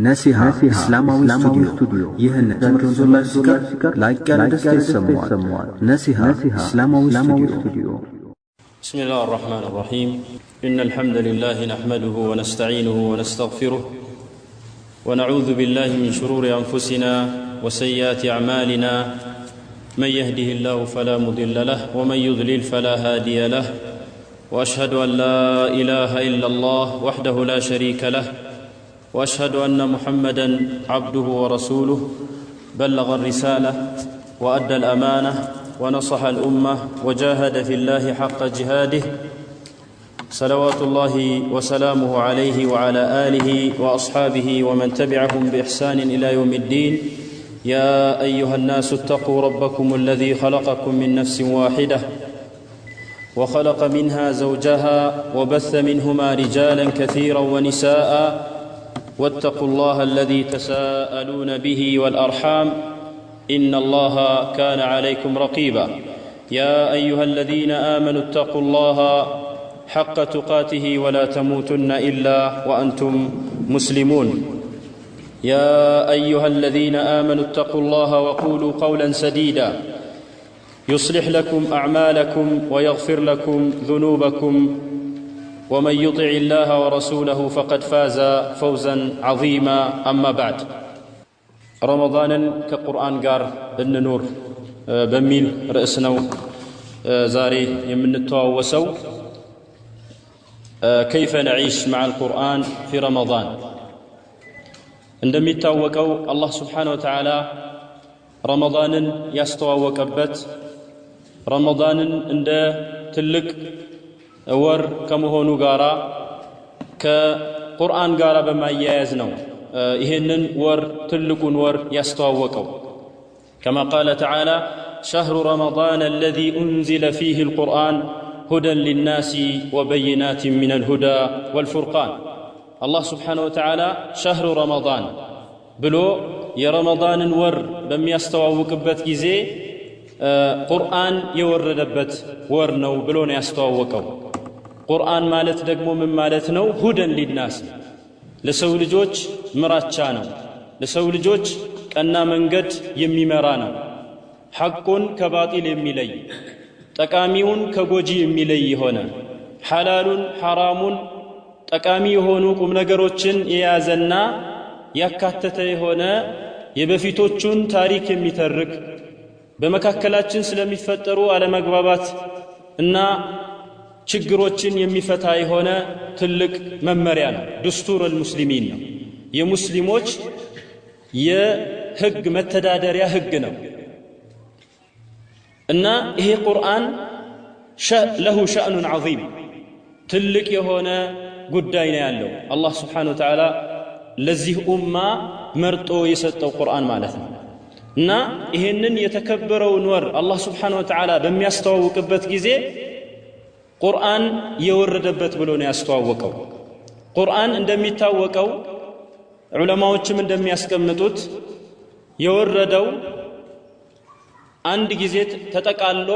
ነሲሃ እስላማዊ ስቱዲዮ ይህን ትምህርት ይዞላችሁ ሲቀርብ ላቅ ያለ ደስታ ይሰማዋል። ነሲሃ እስላማዊ ስቱዲዮ። بسم الله الرحمن الرحيم، إن الحمد لله نحمده ونستعينه ونستغفره، ونعوذ بالله من شرور أنفسنا وسيئات أعمالنا، من يهده الله فلا مضل له ومن يضلل فلا هادي له، وأشهد أن لا إله إلا الله وحده لا شريك له، وأشهد أن محمدا عبده ورسوله، بلغ الرسالة وأدى الأمانة ونصح الأمة وجاهد في الله حق جهاده، صلوات الله وسلامه عليه وعلى آله وأصحابه ومن تبعهم بإحسان إلى يوم الدين. يا أيها الناس اتقوا ربكم الذي خلقكم من نفس واحدة وخلق منها زوجها وبث منهما رجالا كثيرا ونساء، واتقوا الله الذي تساءلون به والأرحام إن الله كان عليكم رقيبا. يا أيها الذين آمنوا اتقوا الله حق تقاته ولا تموتن إلا وأنتم مسلمون. يا أيها الذين آمنوا اتقوا الله وقولوا قولا سديدا يصلح لكم أعمالكم ويغفر لكم ذنوبكم، ومن يطع الله ورسوله فقد فاز فوزا عظيما. أما بعد، ረመዳንን ከቁርአን ጋር እንኑር በሚል ርዕስ ነው ዛሬ የምንተዋወሰው። ከይፈ ነዒሽ መዓ አልቁርአን ፊ ረመዳን። እንደሚታወቀው አላህ ስብሓነሁ ወተዓላ ረመዳንን ያስተዋወቀበት፣ ረመዳንን እንደ ትልቅ ወር ከመሆኑ ጋራ ከቁርአን ጋራ በማያያዝ ነው ይሄንን ወር፣ ትልቁን ወር ያስተዋወቀው። كما قال تعالى: شهر رمضان الذي أنزل فيه القرآن هدى للناس وبينات من الهدى والفرقان. الله سبحانه وتعالى شهر رمضان ብሎ የረመዳንን ወር በሚያስተዋውቅበት ጊዜ ቁርአን የወረደበት ወር ነው ብሎ ነው ያስተዋወቀው። ቁርአን ማለት ደግሞ ምን ማለት ነው? هدى للناس፣ ለሰው ልጆች ምራቻ ነው። ለሰው ልጆች ቀና መንገድ የሚመራ ነው። ሐቁን ከባጢል የሚለይ፣ ጠቃሚውን ከጎጂ የሚለይ የሆነ፣ ሐላሉን ሐራሙን፣ ጠቃሚ የሆኑ ቁም ነገሮችን የያዘና ያካተተ የሆነ፣ የበፊቶቹን ታሪክ የሚተርክ፣ በመካከላችን ስለሚፈጠሩ አለመግባባት እና ችግሮችን የሚፈታ የሆነ ትልቅ መመሪያ ነው። دستور المسلمين ነው። የሙስሊሞች የህግ መተዳደሪያ ህግ ነው። እና ይሄ ቁርአን له شأن عظيم፣ ትልቅ የሆነ ጉዳይ ነው ያለው፣ አላህ ስብሓነሁ ወተዓላ ለዚህ ኡማ መርጦ የሰጠው ቁርአን ማለት ነው። እና ይሄንን የተከበረውን ወር አላህ ስብሓነሁ ወተዓላ በሚያስተዋውቅበት ጊዜ ቁርአን የወረደበት ብሎ ነው ያስተዋወቀው። ቁርአን እንደሚታወቀው፣ ዑለማዎችም እንደሚያስቀምጡት፣ የወረደው አንድ ጊዜ ተጠቃሎ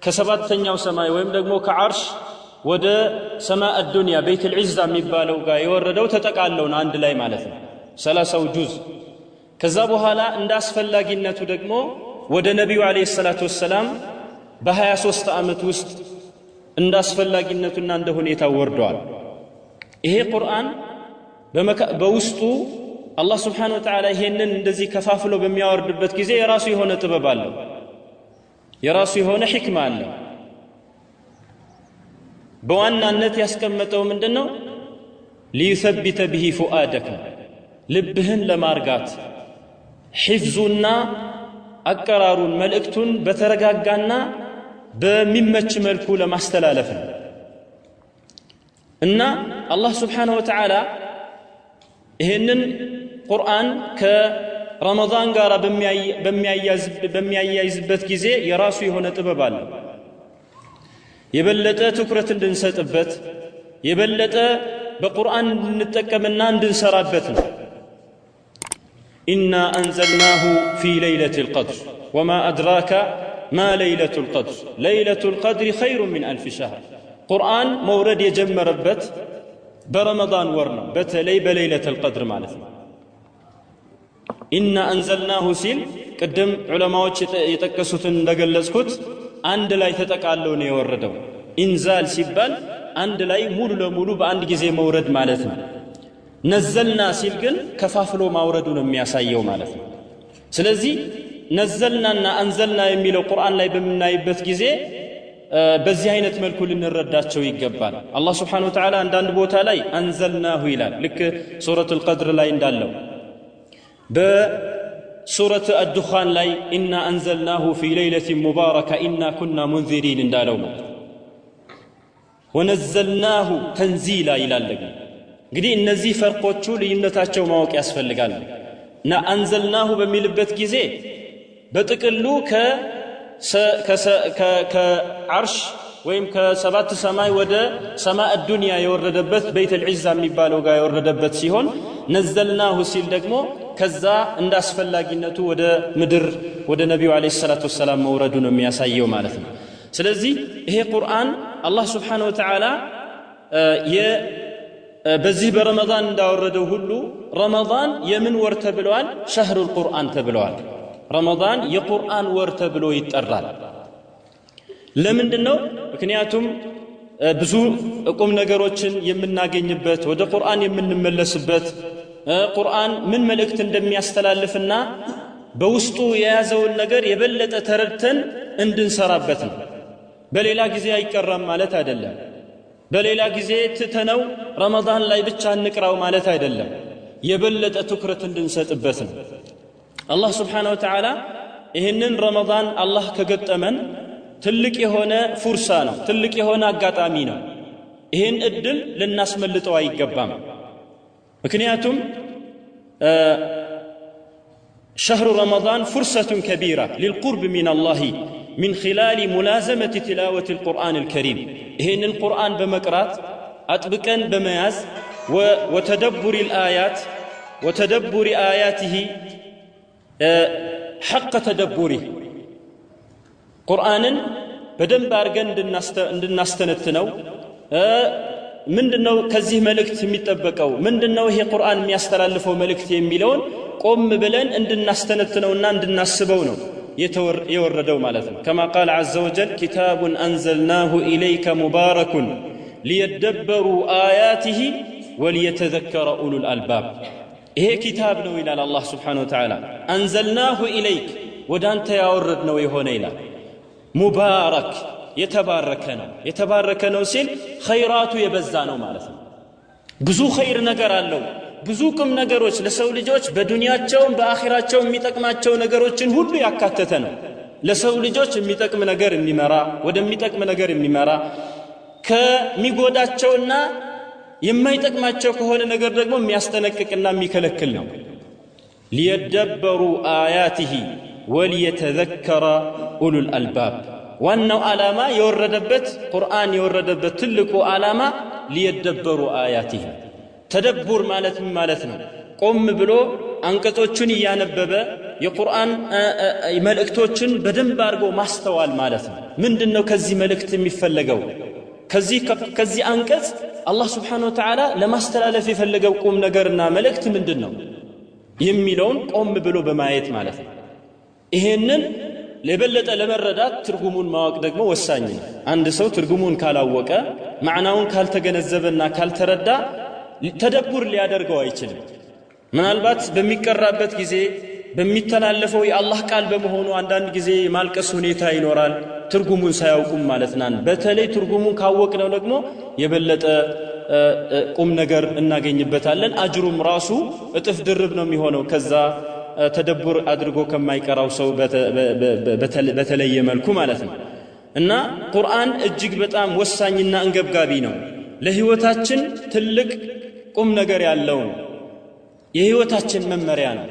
ከሰባተኛው ሰማይ ወይም ደግሞ ከዓርሽ ወደ ሰማእ ዱንያ ቤት ልዕዛ የሚባለው ጋር የወረደው ተጠቃለው ነው፣ አንድ ላይ ማለት ነው፣ 30ው ጁዝ። ከዛ በኋላ እንደ አስፈላጊነቱ ደግሞ ወደ ነቢዩ ዓለይሂ ሰላቱ ወሰላም በ23 ዓመት ውስጥ እንደ አስፈላጊነቱና እንደ ሁኔታው ወርደዋል። ይሄ ቁርአን በውስጡ አላህ ስብሓነሁ ወተዓላ ይሄንን እንደዚህ ከፋፍሎ በሚያወርድበት ጊዜ የራሱ የሆነ ጥበብ አለው፣ የራሱ የሆነ ሕክማ አለው። በዋናነት ያስቀመጠው ምንድን ነው? ليثبت به فؤادك፣ ልብህን ለማርጋት፣ ሒፍዙና አቀራሩን መልእክቱን በተረጋጋና በሚመች መልኩ ለማስተላለፍ ነው። እና አላህ ስብሓነሁ ወተዓላ ይህንን ቁርአን ከረመዳን ጋር በሚያያይዝበት ጊዜ የራሱ የሆነ ጥበብ አለው። የበለጠ ትኩረት እንድንሰጥበት፣ የበለጠ በቁርአን እንድንጠቀምና እንድንሰራበት ነው። إنا أنزلناه في ليلة القدر، وما أدراك ما ليلة القدر، ليلة القدر خير من ألف شهر። ቁርአን መውረድ የጀመረበት በረመዳን ወር ነው፣ በተለይ በለይለተል ቀድር ማለት ነው። ኢና አንዘልናሁ ሲል ቅድም ዑለማዎች የጠቀሱትን እንደገለጽኩት አንድ ላይ ተጠቃለው ነው የወረደው። ኢንዛል ሲባል አንድ ላይ ሙሉ ለሙሉ በአንድ ጊዜ መውረድ ማለት ነው። ነዘልና ሲል ግን ከፋፍሎ ማውረዱ ነው የሚያሳየው ማለት ነው። ስለዚህ ነዘልናና አንዘልና የሚለው ቁርአን ላይ በምናይበት ጊዜ በዚህ አይነት መልኩ ልንረዳቸው ይገባል። አላህ ስብሓነሁ ወተዓላ አንዳንድ ቦታ ላይ አንዘልናሁ ይላል፣ ልክ ሱረቱል ቀድር ላይ እንዳለው። በሱረት አዱኻን ላይ ኢና አንዘልናሁ ፊ ለይለትን ሙባረካ ኢና ኩና ሙንዚሪን እንዳለው ማለት ወነዘልናሁ ተንዚላ ይላል። ደግሞ እንግዲህ እነዚህ ፈርቆቹ ልዩነታቸው ማወቅ ያስፈልጋል። እና አንዘልናሁ በሚልበት ጊዜ በጥቅሉ ከዓርሽ ወይም ከሰባት ሰማይ ወደ ሰማእ ዱንያ የወረደበት በይተል ዒዛ የሚባለው ጋር የወረደበት ሲሆን፣ ነዘልናሁ ሲል ደግሞ ከዛ እንደ አስፈላጊነቱ ወደ ምድር ወደ ነቢዩ ዓለይሂ ሰላቱ ወሰላም መውረዱ ነው የሚያሳየው ማለት ነው። ስለዚህ ይሄ ቁርአን አላህ ስብሓነሁ ወተዓላ በዚህ በረመዳን እንዳወረደው ሁሉ ረመዳን የምን ወር ተብለዋል? ሸህሩል ቁርአን ተብለዋል። ረመዳን የቁርአን ወር ተብሎ ይጠራል። ለምንድን ነው? ምክንያቱም ብዙ ቁም ነገሮችን የምናገኝበት፣ ወደ ቁርአን የምንመለስበት፣ ቁርአን ምን መልእክት እንደሚያስተላልፍና በውስጡ የያዘውን ነገር የበለጠ ተረድተን እንድንሰራበት ነው። በሌላ ጊዜ አይቀራም ማለት አይደለም። በሌላ ጊዜ ትተነው ረመዳን ላይ ብቻ እንቅራው ማለት አይደለም። የበለጠ ትኩረት እንድንሰጥበት ነው። አላህ ስብሓነሁ ወተዓላ ይህንን ረመዳን አላህ ከገጠመን ትልቅ የሆነ ፉርሳ ነው፣ ትልቅ የሆነ አጋጣሚ ነው። ይህን እድል ልናስመልጠው አይገባም። ምክንያቱም شهر رمضان فرصة كبيرة للقرب من الله من خلال ملازمة تلاوة القرآن الكريم። ይህንን القرآن بمقرات أطبقا بمياز وتدبر الآيات وتدبر آياته حق تدبره ቁርአንን በደንብ አድርገን እንድናስተነትነው፣ ምንድነው ከዚህ መልእክት የሚጠበቀው፣ ምንድነው ይሄ ቁርአን የሚያስተላልፈው መልእክት የሚለውን ቆም ብለን እንድናስተነትነውና እንድናስበው ነው የወረደው ማለት ነው። كما قال عز وجل كتاب أنزلناه إليك مبارك ليدبروا آياته وليتذكر أولو الألباب። ይሄ ኪታብ ነው ይላል አላህ ስብሓነሁ ወተዓላ። أنزلناه إليك ወደ አንተ ያወረድነው የሆነ ይላል። ሙባረክ የተባረከ ነው። የተባረከ ነው ሲል ኸይራቱ የበዛ ነው ማለት ነው። ብዙ ኸይር ነገር አለው። ብዙ ቁም ነገሮች ለሰው ልጆች በዱንያቸውም በአኺራቸውም የሚጠቅማቸው ነገሮችን ሁሉ ያካተተ ነው። ለሰው ልጆች የሚጠቅም ነገር የሚመራ፣ ወደሚጠቅም ነገር የሚመራ፣ ከሚጎዳቸውና የማይጠቅማቸው ከሆነ ነገር ደግሞ የሚያስጠነቅቅና የሚከለክል ነው። ليدبروا آياته وليتذكر أولو الألباب። ዋናው ዓላማ የወረደበት ቁርአን የወረደበት ትልቁ ዓላማ ليدبروا آياته። ተደቡር ማለት ምን ማለት ነው? ቆም ብሎ አንቀጾቹን እያነበበ የቁርአን መልእክቶችን በደንብ አድርጎ ማስተዋል ማለት ነው። ምንድነው ከዚህ መልእክት የሚፈለገው? ከዚህ አንቀጽ አላህ ስብሓነሁ ወተዓላ ለማስተላለፍ የፈለገው ቁም ነገርና መልእክት ምንድን ነው የሚለውን ቆም ብሎ በማየት ማለት ነው። ይሄንን ለበለጠ ለመረዳት ትርጉሙን ማወቅ ደግሞ ወሳኝ ነው። አንድ ሰው ትርጉሙን ካላወቀ፣ ማዕናውን ካልተገነዘበና ካልተረዳ ተደቡር ሊያደርገው አይችልም። ምናልባት በሚቀራበት ጊዜ በሚተላለፈው የአላህ ቃል በመሆኑ አንዳንድ ጊዜ የማልቀስ ሁኔታ ይኖራል፣ ትርጉሙን ሳያውቁም ማለት ነው። በተለይ ትርጉሙን ካወቅነው ደግሞ የበለጠ ቁም ነገር እናገኝበታለን። አጅሩም ራሱ እጥፍ ድርብ ነው የሚሆነው ከዛ ተደቡር አድርጎ ከማይቀራው ሰው በተለየ መልኩ ማለት ነው። እና ቁርአን እጅግ በጣም ወሳኝና አንገብጋቢ ነው። ለህይወታችን ትልቅ ቁም ነገር ያለው ነው። የህይወታችን መመሪያ ነው።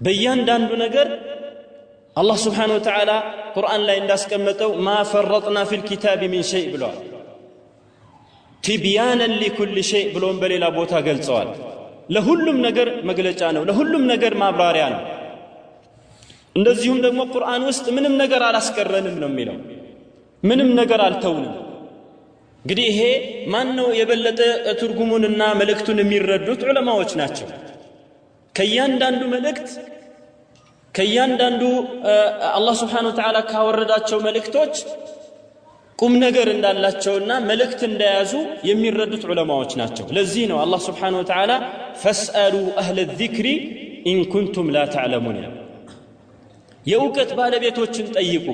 በእያንዳንዱ ነገር አላህ ስብሓነሁ ወተዓላ ቁርአን ላይ እንዳስቀመጠው ما فرطنا في الكتاب من شيء ብለዋል። تبيانا لكل شيء ብሎም በሌላ ቦታ ገልጸዋል። ለሁሉም ነገር መግለጫ ነው፣ ለሁሉም ነገር ማብራሪያ ነው። እንደዚሁም ደግሞ ቁርአን ውስጥ ምንም ነገር አላስቀረንም ነው የሚለው። ምንም ነገር አልተውንም። እንግዲህ ይሄ ማን ነው የበለጠ ትርጉሙንና መልእክቱን የሚረዱት? ዑለማዎች ናቸው። ከእያንዳንዱ መልእክት ከእያንዳንዱ አላህ ስብሓነሁ ወተዓላ ካወረዳቸው መልእክቶች ቁም ነገር እንዳላቸውና መልእክት እንደያዙ የሚረዱት ዑለማዎች ናቸው። ለዚህ ነው አላህ ስብሓነሁ ወተዓላ فاسألوا أهل الذكر إن كنتم لا تعلمون ይላል። የእውቀት ባለቤቶችን ጠይቁ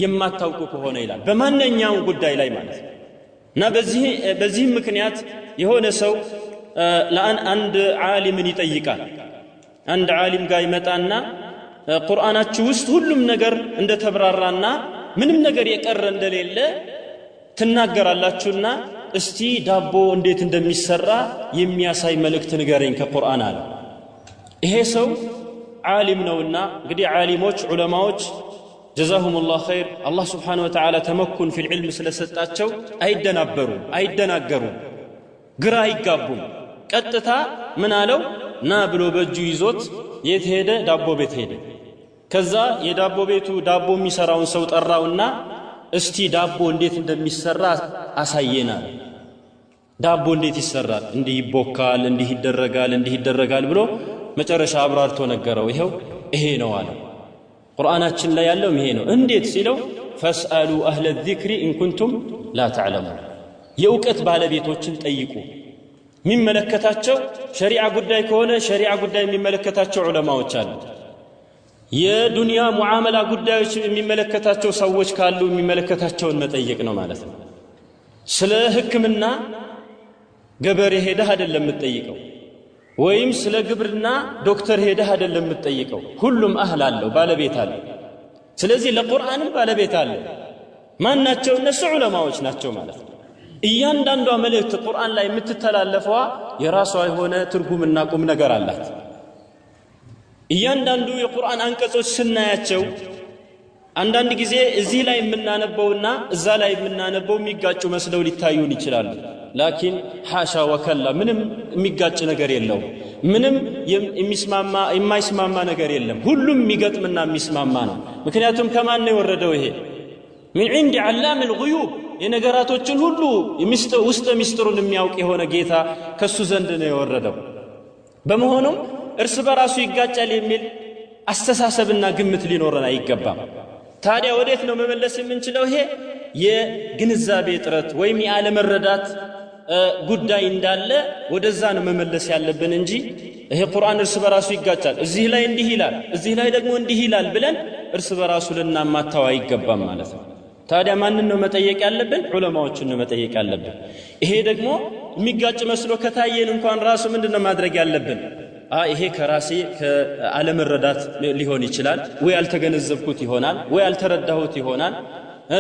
የማታውቁ ከሆነ ይላል። በማንኛውም ጉዳይ ላይ ማለት ነው። እና በዚህ ምክንያት የሆነ ሰው አንድ ዓሊምን ይጠይቃል። አንድ ዓሊም ጋር ይመጣና ቁርአናችሁ ውስጥ ሁሉም ነገር እንደተብራራና ምንም ነገር የቀረ እንደሌለ ትናገራላችሁና እስቲ ዳቦ እንዴት እንደሚሰራ የሚያሳይ መልእክት ንገረኝ ከቁርአን አለ። ይሄ ሰው ዓሊም ነውና እንግዲህ ዓሊሞች ዑለማዎች جزاهم الله خير አላህ سبحانه وتعالى تمكن في العلم ስለሰጣቸው አይደናበሩም፣ አይደናገሩም፣ ግራ አይጋቡም። ቀጥታ ምን አለው? ና ብሎ በእጁ ይዞት የት ሄደ? ዳቦ ቤት ሄደ። ከዛ የዳቦ ቤቱ ዳቦ የሚሰራውን ሰው ጠራውና እስቲ ዳቦ እንዴት እንደሚሰራ አሳየናል። ዳቦ እንዴት ይሰራል? እንዲህ ይቦካል፣ እንዲህ ይደረጋል፣ እንዲህ ይደረጋል ብሎ መጨረሻ አብራርቶ ነገረው። ይሄው ይሄ ነው አለ። ቁርአናችን ላይ ያለው ይሄ ነው። እንዴት ሲለው فاسألوا أهل الذكر إن كنتم لا تعلمون፣ የእውቀት ባለቤቶችን ጠይቁ። የሚመለከታቸው ሸሪዓ ጉዳይ ከሆነ ሸሪዓ ጉዳይ የሚመለከታቸው ዑለማዎች አሉ። የዱንያ ሙዓመላ ጉዳዮች የሚመለከታቸው ሰዎች ካሉ የሚመለከታቸውን መጠየቅ ነው ማለት ነው። ስለ ሕክምና ገበሬ ሄደህ አይደለም የምትጠይቀው፣ ወይም ስለ ግብርና ዶክተር ሄደህ አይደለም የምትጠይቀው። ሁሉም አህል አለው፣ ባለቤት አለው። ስለዚህ ለቁርአንም ባለቤት አለው። ማን ናቸው እነሱ? ዑለማዎች ናቸው ማለት ነው። እያንዳንዷ መልእክት ቁርአን ላይ የምትተላለፈዋ የራሷ የሆነ ትርጉምና ቁም ነገር አላት። እያንዳንዱ የቁርአን አንቀጾች ስናያቸው አንዳንድ ጊዜ እዚህ ላይ የምናነበውና እዛ ላይ የምናነበው የሚጋጩ መስለው ሊታዩን ይችላሉ። ላኪን ሓሻ ወከላ ምንም የሚጋጭ ነገር የለውም። ምንም የሚስማማ የማይስማማ ነገር የለም። ሁሉም የሚገጥምና የሚስማማ ነው። ምክንያቱም ከማን ነው የወረደው? ይሄ من عند علام الغيوب፣ የነገራቶችን ሁሉ ውስጥ ሚስጥሩን የሚያውቅ የሆነ ጌታ ከሱ ዘንድ ነው የወረደው። በመሆኑም እርስ በራሱ ይጋጫል የሚል አስተሳሰብና ግምት ሊኖረን አይገባም። ታዲያ ወዴት ነው መመለስ የምንችለው? ይሄ የግንዛቤ እጥረት ወይም የአለመረዳት ጉዳይ እንዳለ ወደዛ ነው መመለስ ያለብን እንጂ ይሄ ቁርአን እርስ በራሱ ይጋጫል፣ እዚህ ላይ እንዲህ ይላል፣ እዚህ ላይ ደግሞ እንዲህ ይላል ብለን እርስ በራሱ ልናማታው አይገባም ማለት ነው። ታዲያ ማንን ነው መጠየቅ ያለብን? ዑለማዎችን ነው መጠየቅ ያለብን። ይሄ ደግሞ የሚጋጭ መስሎ ከታየን እንኳን ራሱ ምንድነው ማድረግ ያለብን? ይሄ ከራሴ ከአለመረዳት ሊሆን ይችላል፣ ወይ ያልተገነዘብኩት ይሆናል፣ ወይ ያልተረዳሁት ይሆናል፣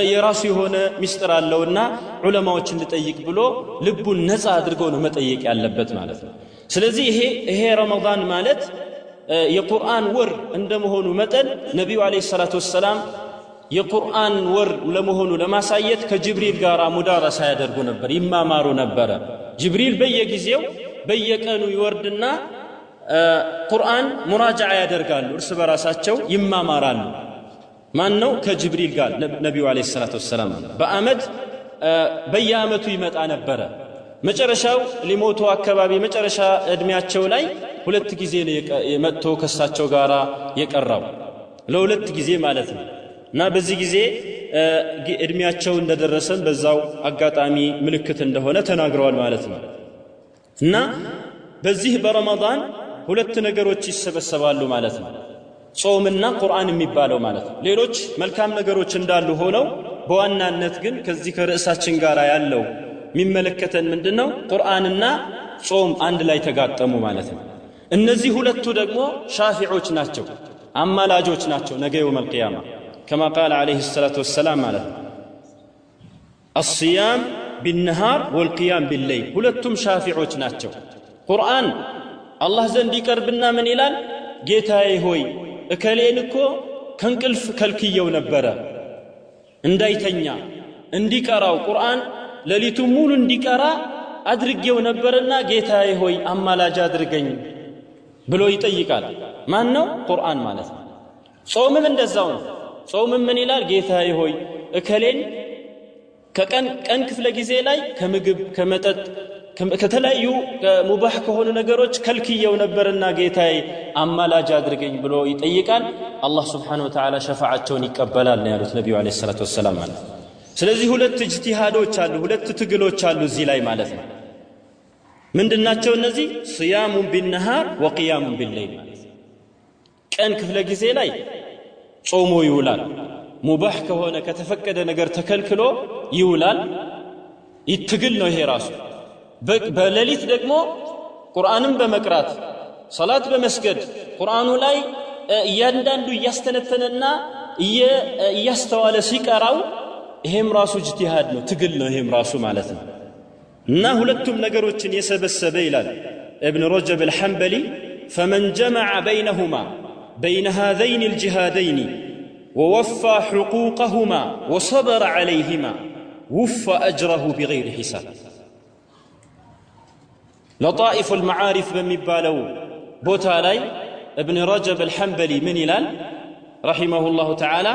የራሱ የሆነ ሚስጥር አለውና ዑለማዎችን ልጠይቅ ብሎ ልቡን ነፃ አድርጎ ነው መጠየቅ ያለበት ማለት ነው። ስለዚህ ይሄ ረመዳን ማለት የቁርአን ወር እንደመሆኑ መጠን ነቢዩ ዓለይሂ ሰላቱ ወሰላም የቁርአን ወር ለመሆኑ ለማሳየት ከጅብሪል ጋር ሙዳረሳ ያደርጉ ነበር፣ ይማማሩ ነበረ። ጅብሪል በየጊዜው በየቀኑ ይወርድና ቁርአን ሙራጃዓ ያደርጋሉ፣ እርስ በራሳቸው ይማማራሉ። ማን ነው? ከጅብሪል ጋር ነቢዩ ዓለይሂ ሰላቱ ወሰላም በአመት በየአመቱ ይመጣ ነበረ። መጨረሻው ሊሞቱ አካባቢ መጨረሻ እድሜያቸው ላይ ሁለት ጊዜ ነው መጥቶ ከሳቸው ጋር የቀራው፣ ለሁለት ጊዜ ማለት ነው። እና በዚህ ጊዜ እድሜያቸው እንደደረሰም በዛው አጋጣሚ ምልክት እንደሆነ ተናግረዋል ማለት ነው። እና በዚህ በረመዳን ሁለት ነገሮች ይሰበሰባሉ ማለት ነው። ጾምና ቁርአን የሚባለው ማለት ነው። ሌሎች መልካም ነገሮች እንዳሉ ሆነው በዋናነት ግን ከዚህ ከርዕሳችን ጋር ያለው የሚመለከተን ምንድነው? ቁርአንና ጾም አንድ ላይ ተጋጠሙ ማለት ነው። እነዚህ ሁለቱ ደግሞ ሻፊዖች ናቸው፣ አማላጆች ናቸው ነገ የውመል ቂያማ ከማ ቃል ዓለይሂ ሰላቱ ወሰላም ማለት ነው። አስያም ቢነሃር ወልቂያም ቢለይል ሁለቱም ሻፊዖች ናቸው። ቁርአን አላህ ዘንድ ይቀርብና ምን ይላል? ጌታዬ ሆይ እከሌን እኮ ከእንቅልፍ ከልክየው ነበረ እንዳይተኛ እንዲቀራው ቁርአን ሌሊቱ ሙሉ እንዲቀራ አድርጌው ነበርና ጌታዬ ሆይ አማላጅ አድርገኝ ብሎ ይጠይቃል። ማን ነው? ቁርአን ማለት ነው። ጾምም እንደዛው ነው። ጾምም ምን ይላል? ጌታዬ ሆይ እከሌን ከቀን ቀን ክፍለ ጊዜ ላይ ከምግብ ከመጠጥ ከተለያዩ ሙባህ ከሆኑ ነገሮች ከልክየው ነበርና ጌታዬ አማላጅ አድርገኝ ብሎ ይጠይቃል። አላህ Subhanahu Wa Ta'ala ሸፋዓቸውን ይቀበላል ነው ያሉት ነብዩ አለይሂ ሰላቱ ወሰላም ማለት። ስለዚህ ሁለት እጅቲሃዶች አሉ፣ ሁለት ትግሎች አሉ እዚህ ላይ ማለት ነው። ምንድናቸው እነዚህ? صيام بالنهار وقيام بالليل ማለት ነው። ቀን ክፍለ ጊዜ ላይ ጾሞ ይውላል። ሙባህ ከሆነ ከተፈቀደ ነገር ተከልክሎ ይውላል። ይትግል ነው ይሄ ራሱ። በሌሊት ደግሞ ቁርአንን በመቅራት ሰላት በመስገድ ቁርአኑ ላይ እያንዳንዱ እያስተነተነና እያስተዋለ ሲቀራው ይሄም ራሱ እጅቲሃድ ነው፣ ትግል ነው ይሄም ራሱ ማለት ነው። እና ሁለቱም ነገሮችን የሰበሰበ ይላል ኢብኑ ረጀብ አልሐንበሊ فمن جمع بينهما بين هذين الجهادين ووفى حقوقهما وصبر عليهما وفى أجره بغير حساب. لطائف المعارف በሚባለው ቦታ ላይ ابن رجب الحنبلي ምን ይላል رحمه الله تعالى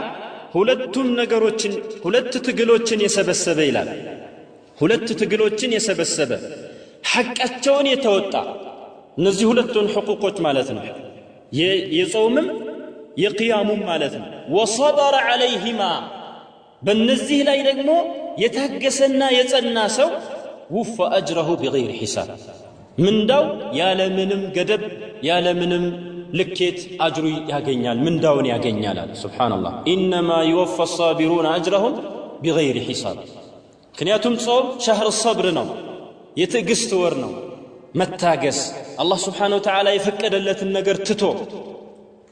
ሁለቱም ነገሮችን ሁለት ትግሎችን የሰበሰበ ይላል። ሁለት ትግሎችን የሰበሰበ ሐቃቸውን የተወጣ እነዚህ ሁለቱን حقوقዎች ማለት ነው፣ የጾምም የቅያሙም ማለት ነው። وصبر عليهما በእነዚህ ላይ ደግሞ የታገሰና የጸና ሰው وفى أجره بغير حساب ምንዳው ያለምንም ገደብ ያለምንም ልኬት አጅሩ ያገኛል፣ ምንዳውን ያገኛል አለ። ሱብሃንአላህ ኢነማ ይወፋ الصابرون أجرهم بغير حساب። ምክንያቱም ጾም ሸህር ሰብር ነው፣ የትዕግስት ወር ነው። መታገስ አላህ Subhanahu Wa Ta'ala የፈቀደለትን ነገር ትቶ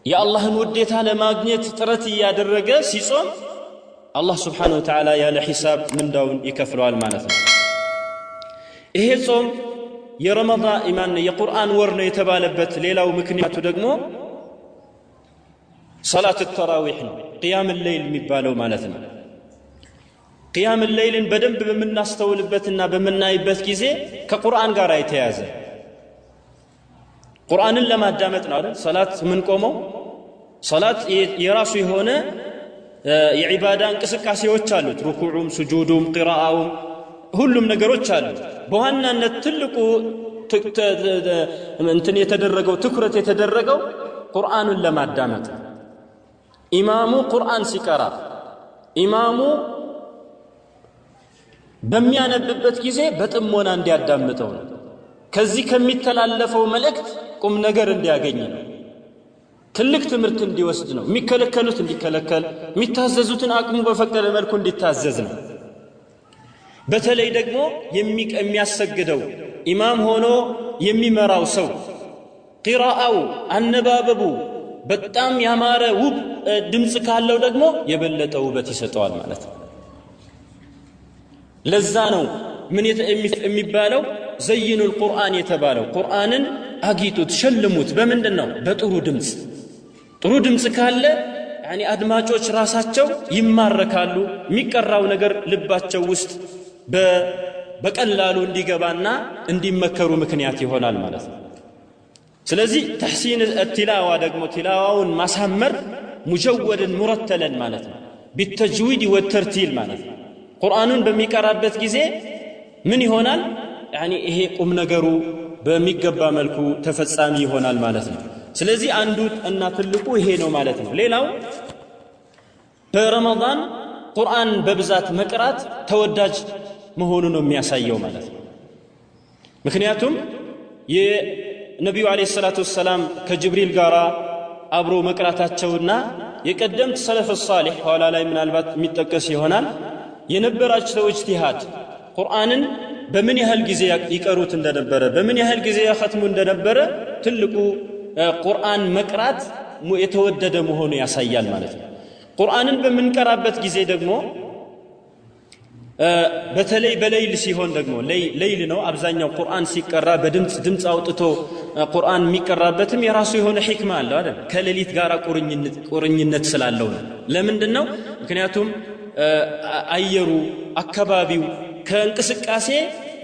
የአላህን ውዴታ ለማግኘት ጥረት እያደረገ ሲጾም አላህ Subhanahu Wa Ta'ala ያለ ሂሳብ ምንዳውን ይከፍለዋል ማለት ነው። ይሄ ጾም የረመዳን ኢማን የቁርአን ወር ነው የተባለበት ሌላው ምክንያቱ ደግሞ ሰላት ተራዊህ ነው፣ ቅያም ሌይል የሚባለው ማለት ነው። ቅያም ሌይልን በደንብ በምናስተውልበትና በምናይበት ጊዜ ከቁርአን ጋር የተያዘ ቁርአንን ለማዳመጥ ነው አይደል? ሰላት ምን ቆመው ሰላት የራሱ የሆነ የዒባዳ እንቅስቃሴዎች አሉት። ሩኩዑም፣ ስጁዱም፣ ቂራአውም ሁሉም ነገሮች አሉ። በዋናነት ትልቁ እንትን የተደረገው ትኩረት የተደረገው ቁርአኑን ለማዳመጥ ኢማሙ ቁርአን ሲቀራ ኢማሙ በሚያነብበት ጊዜ በጥሞና እንዲያዳምጠው ነው። ከዚህ ከሚተላለፈው መልእክት ቁም ነገር እንዲያገኝ ነው። ትልቅ ትምህርት እንዲወስድ ነው። የሚከለከሉት እንዲከለከል፣ የሚታዘዙትን አቅሙ በፈቀደ መልኩ እንዲታዘዝ ነው። በተለይ ደግሞ የሚያሰግደው ኢማም ሆኖ የሚመራው ሰው ቂራአው አነባበቡ በጣም ያማረ ውብ ድምጽ ካለው ደግሞ የበለጠ ውበት ይሰጠዋል ማለት ነው። ለዛ ነው ምን የሚባለው ዘይኑል ቁርአን የተባለው። ቁርአንን አጊጡት፣ ሸልሙት። በምንድን ነው? በጥሩ ድምጽ። ጥሩ ድምጽ ካለ ያኒ አድማጮች ራሳቸው ይማረካሉ። የሚቀራው ነገር ልባቸው ውስጥ በቀላሉ እንዲገባና እንዲመከሩ ምክንያት ይሆናል ማለት ነው። ስለዚህ ተሕሲን ቲላዋ ደግሞ ቲላዋውን ማሳመር ሙጀወድን ሙረተለን ማለት ነው። ቢተጅዊድ ወተርቲል ማለት ነው። ቁርአኑን በሚቀራበት ጊዜ ምን ይሆናል? ያኒ ይሄ ቁም ነገሩ በሚገባ መልኩ ተፈጻሚ ይሆናል ማለት ነው። ስለዚህ አንዱ እና ትልቁ ይሄ ነው ማለት ነው። ሌላው በረመዳን ቁርአን በብዛት መቅራት ተወዳጅ መሆኑ ነው የሚያሳየው ማለት ነው። ምክንያቱም የነቢዩ አለይሂ ሰላቱ ወሰላም ከጅብሪል ጋር አብሮ መቅራታቸውና የቀደምት ሰለፍ ሷሊህ ኋላ ላይ ምናልባት የሚጠቀስ ይሆናል የነበራቸው እጅቲሃድ ቁርአንን በምን ያህል ጊዜ ይቀሩት እንደነበረ በምን ያህል ጊዜ ያኸትሙ እንደነበረ ትልቁ ቁርአን መቅራት የተወደደ መሆኑ ያሳያል ማለት ነው። ቁርአንን በምንቀራበት ጊዜ ደግሞ በተለይ በሌይል ሲሆን ደግሞ ሌይል ነው አብዛኛው ቁርአን ሲቀራ በድምጽ ድምጽ አውጥቶ ቁርአን የሚቀራበትም የራሱ የሆነ ሂክማ አለው አይደል? ከሌሊት ጋር ቁርኝነት ስላለው ነው። ለምንድን ነው? ምክንያቱም አየሩ አካባቢው ከእንቅስቃሴ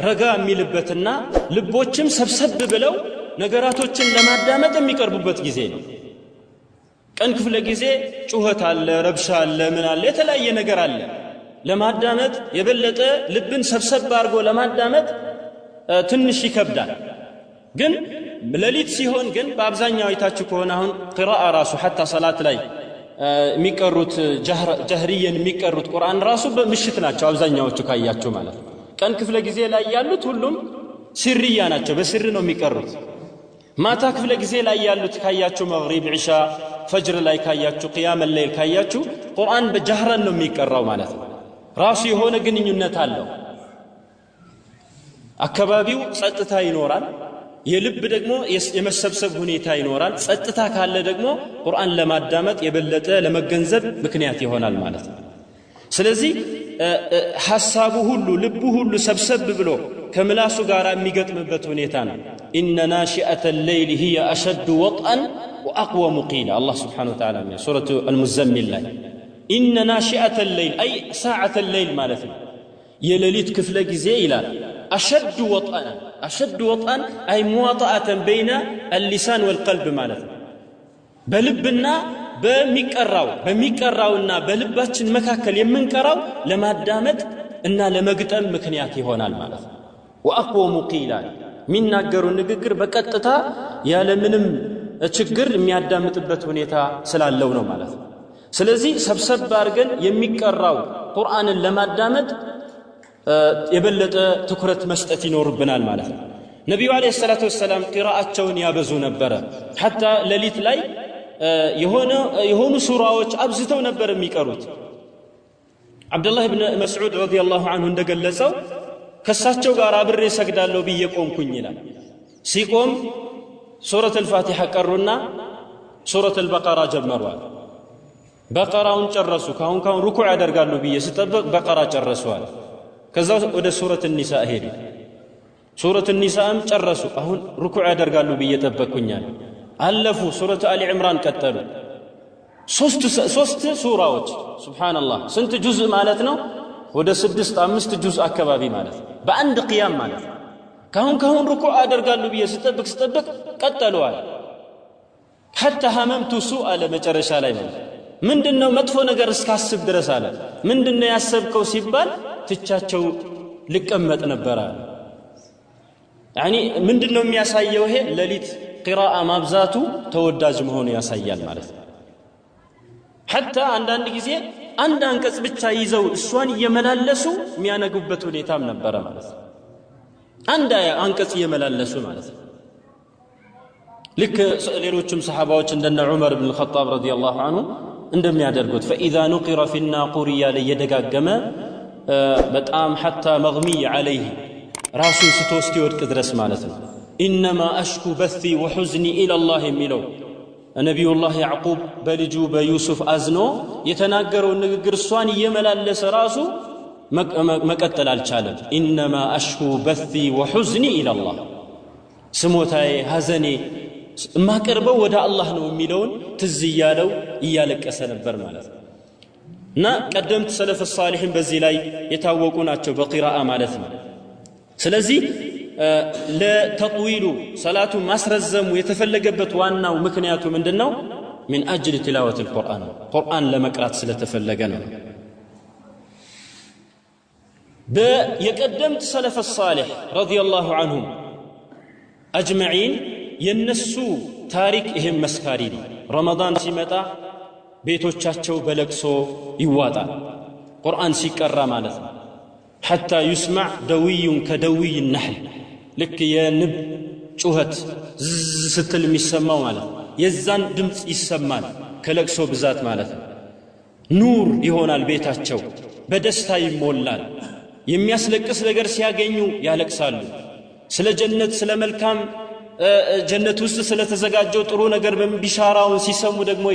ረጋ የሚልበትና ልቦችም ሰብሰብ ብለው ነገራቶችን ለማዳመጥ የሚቀርቡበት ጊዜ ነው። ቀን ክፍለ ጊዜ ጩኸት አለ፣ ረብሻ አለ፣ ምን አለ፣ የተለያየ ነገር አለ። ለማዳመጥ የበለጠ ልብን ሰብሰብ አድርጎ ለማዳመጥ ትንሽ ይከብዳል። ግን ሌሊት ሲሆን ግን በአብዛኛው አይታችሁ ከሆነ አሁን ቂራአ ራሱ ሐታ ሰላት ላይ የሚቀሩት ጀህሪየን የሚቀሩት ቁርአን ራሱ በምሽት ናቸው አብዛኛዎቹ ካያችሁ ማለት ነው። ቀን ክፍለ ጊዜ ላይ ያሉት ሁሉም ሲርያ ናቸው፣ በስር ነው የሚቀሩት። ማታ ክፍለ ጊዜ ላይ ያሉት ካያችሁ መግሪብ፣ ዒሻ፣ ፈጅር ላይ ካያችሁ፣ ቅያም ሌይል ካያችሁ ቁርአን በጀህረን ነው የሚቀራው ማለት ነው። ራሱ የሆነ ግንኙነት አለው። አካባቢው ጸጥታ ይኖራል። የልብ ደግሞ የመሰብሰብ ሁኔታ ይኖራል። ጸጥታ ካለ ደግሞ ቁርአን ለማዳመጥ የበለጠ ለመገንዘብ ምክንያት ይሆናል ማለት ነው። ስለዚህ ሐሳቡ ሁሉ ልቡ ሁሉ ሰብሰብ ብሎ ከምላሱ ጋር የሚገጥምበት ሁኔታ ነው። ኢነ ናሺአተ ሌይል ሂየ አሸዱ ወጥአን ወአቅወሙ ቂላ አላህ ስብሓነሁ ወተዓላ ሱረቱ አልሙዘሚል ላይ ኢነ ናሺአተ ሌይል አይ ሰዓተ ሌይል ማለት ነው። የሌሊት ክፍለ ጊዜ ይላል። አሸዱ ወጥአን አሸዱ ወጥአን አይ ሙዋጣአተን በይነ አልሊሳን ወልቀልብ ማለት ነው። በልብና በሚቀራውና በልባችን መካከል የምንቀራው ለማዳመጥ እና ለመግጠም ምክንያት ይሆናል ማለት ነው። ወአቅወሙ ቂላ የሚናገሩ ንግግር በቀጥታ ያለምንም ችግር የሚያዳምጥበት ሁኔታ ስላለው ነው ማለት ነው። ስለዚህ ሰብሰብ አድርገን የሚቀራው ቁርአንን ለማዳመጥ የበለጠ ትኩረት መስጠት ይኖርብናል ማለት ነው። ነቢዩ ዓለይሂ ሰላቱ ወሰላም ቂራአቸውን ያበዙ ነበረ። ሐታ ሌሊት ላይ የሆኑ ሱራዎች አብዝተው ነበር የሚቀሩት። ዓብዱላህ ብን መስዑድ ረዲየላሁ ዐንሁ እንደገለጸው ከሳቸው ጋር አብሬ ሰግዳለሁ ብዬ ቆምኩኝ ይላል። ሲቆም ሱረት አልፋቲሐ ቀሩና ሱረት አልበቀራ ጀመሯል። በቀራውን ጨረሱ። ካሁን ካሁን ሩኩዕ ያደርጋሉ ብዬ ስጠብቅ በቀራ ጨረሱዋል። ከዛ ወደ ሱረት ኒሳ ሄዱ። ሱረት ኒሳም ጨረሱ። አሁን ሩኩዕ ያደርጋሉ ብዬ ጠበቅኩኛል። አለፉ። ሱረት አሊ ዕምራን ቀጠሉ። ሶስት ሱራዎች ሱብሓነላህ፣ ስንት ጁዝእ ማለት ነው? ወደ 6 5 ጁዝእ አካባቢ ማለት ነው። በአንድ ቅያም ማለት ነው። ካሁን ካሁን ሩኩዕ አደርጋሉ ብዬ ስጠብቅ ቀጠለዋል። ሐታ ሀመምቱ ሱእ አለ መጨረሻ ላይ ማለት ምንድነው መጥፎ ነገር እስካስብ ድረስ አለ። ምንድነው ያሰብከው ሲባል ትቻቸው ልቀመጥ ነበር አለ። ያኒ ምንድነው የሚያሳየው? ይሄ ሌሊት ቂራአ ማብዛቱ ተወዳጅ መሆኑ ያሳያል ማለት ነው። ሐታ አንዳንድ ጊዜ አንድ አንቀጽ ብቻ ይዘው እሷን እየመላለሱ የሚያነጉበት ሁኔታም ነበረ ማለት ነው። አንድ አንቀጽ እየመላለሱ ማለት ነው። ልክ ሌሎችም ሰሓባዎች እንደነ ዑመር ብን الخطاب ረዲየላሁ ዐንሁ እንደሚያደርጉት ፈኢዛ ኑቂረ ፊ ናቁር እያለ እየደጋገመ በጣም ሐታ መግሚይ ዐለይህ ራሱን ስቶ እስኪወድቅ ድረስ ማለት ነው። ኢነማ አሽኩ በሲ ወሑዝኒ ኢለላህ የሚለው ነቢዩላህ ያዕቁብ በልጁ በዩሱፍ አዝኖ የተናገረውን ንግግር እሷን እየመላለሰ ራሱ መቀጠል አልቻለም። ኢነማ አሽኩ በሲ ወሑዝኒ ኢለላህ፣ ስሞታዬ ሐዘኔ የማቀርበው ወደ አላህ ነው የሚለውን ትዝ እያለው እያለቀሰ ነበር ማለት ነው። እና ቀደምት ሰለፍ ሳሊሕን በዚህ ላይ የታወቁ ናቸው በቂራአ ማለት ነው። ስለዚህ ለተጥዊሉ ሰላቱ ማስረዘሙ የተፈለገበት ዋናው ምክንያቱ ምንድነው? ሚን አጅል ቲላወት አልቁርአን፣ ቁርአን ለመቅራት ስለተፈለገ ነው። የቀደምት ሰለፍ ሳሊሕ ረዲየላሁ ዐንሁም አጅመዒን የነሱ ታሪክ ይሄም መስካሪ ነው። ረመዳን ሲመጣ ቤቶቻቸው በለቅሶ ይዋጣል፣ ቁርአን ሲቀራ ማለት ነው። ሐታ ዩስማዕ ደዊዩን ከደዊይ ነሕል፣ ልክ የንብ ጩኸት ዝዝ ስትል የሚሰማው ማለት ነው። የዛን ድምፅ ይሰማል ከለቅሶ ብዛት ማለት ነው። ኑር ይሆናል ቤታቸው፣ በደስታ ይሞላል። የሚያስለቅስ ነገር ሲያገኙ ያለቅሳሉ። ስለ ጀነት፣ ስለ መልካም ጀነት ውስጥ ስለተዘጋጀው ጥሩ ነገር ቢሻራውን ሲሰሙ ደግሞ